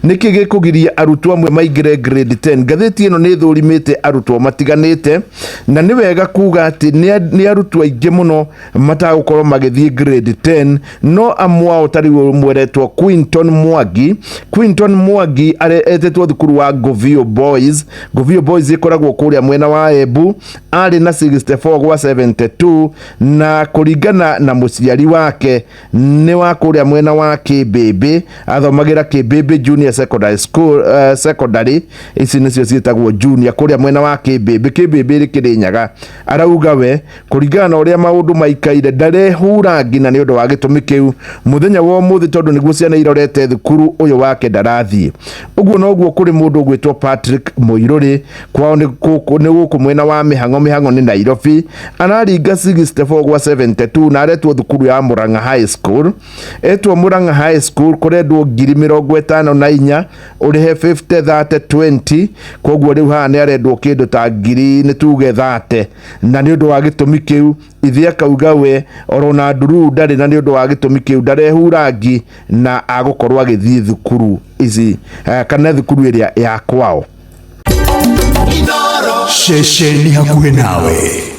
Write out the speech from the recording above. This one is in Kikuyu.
Nĩkĩ gĩkũgiria arutwo amwe maingĩre grade 10? Ngathĩti ĩno nĩ ĩthũrimĩte arutwo matiganĩte, na nĩ wega kuga atĩ nĩ arutwo aingĩ mũno matagũkorwo magĩthiĩ grade 10, no amwe ao ta rĩu ũmwe Quinton Mwangi. Quinton Mwangi etĩtwo thukuru wa Govio Boys. Govio Boys ĩkoragwo kũrĩa mwena wa Embu. Arĩ na 64 gwa 72, na kũringana na mũciari wake nĩ wa kũrĩa mwena wa Kĩmbĩmbĩ, athomagĩra Kĩmbĩmbĩ Junior Secondary School, secondary ici nĩcio ciĩtagwo junior kũrĩa mwena wa Kĩmbĩmbĩ. Kĩmbĩmbĩ ĩrĩ Kĩrĩnyaga. Arauga we kũringana na ũrĩa maũndũ maikaire ndarehura nginya nĩ ũndũ wa gĩtũmi kĩu mũthenya wa ũmũthĩ, tondũ nĩguo ciana irorete thukuru, ũyũ wake ndarathiĩ. Ũguo noguo kũrĩ mũndũ ũgwĩtwo Patrick Mũirũrĩ, kwao nĩ gũkũ mwena wa Mĩhang'o. Mĩhang'o nĩ Nairobi. Araringa 64 gwa 72 na aretwo thukuru ya Murang'a High School. Etwo Murang'a High School, kũrendwo 54,000, ũrĩhe 50 30 20. Koguo rĩu haha nĩ arendwo kĩndũ ta ngiri nĩ tuge 30, na nĩ ũndũ wa gĩtũmi kĩu ithe akauga we orona nduru ndarĩ, na nĩ ũndũ wa gĩtũmi kĩu ndarehura ngi na agũkorwo agĩthiĩ thukuru ici kana thukuru ĩrĩa ya kwao. Ceceni hakuhĩ nawe.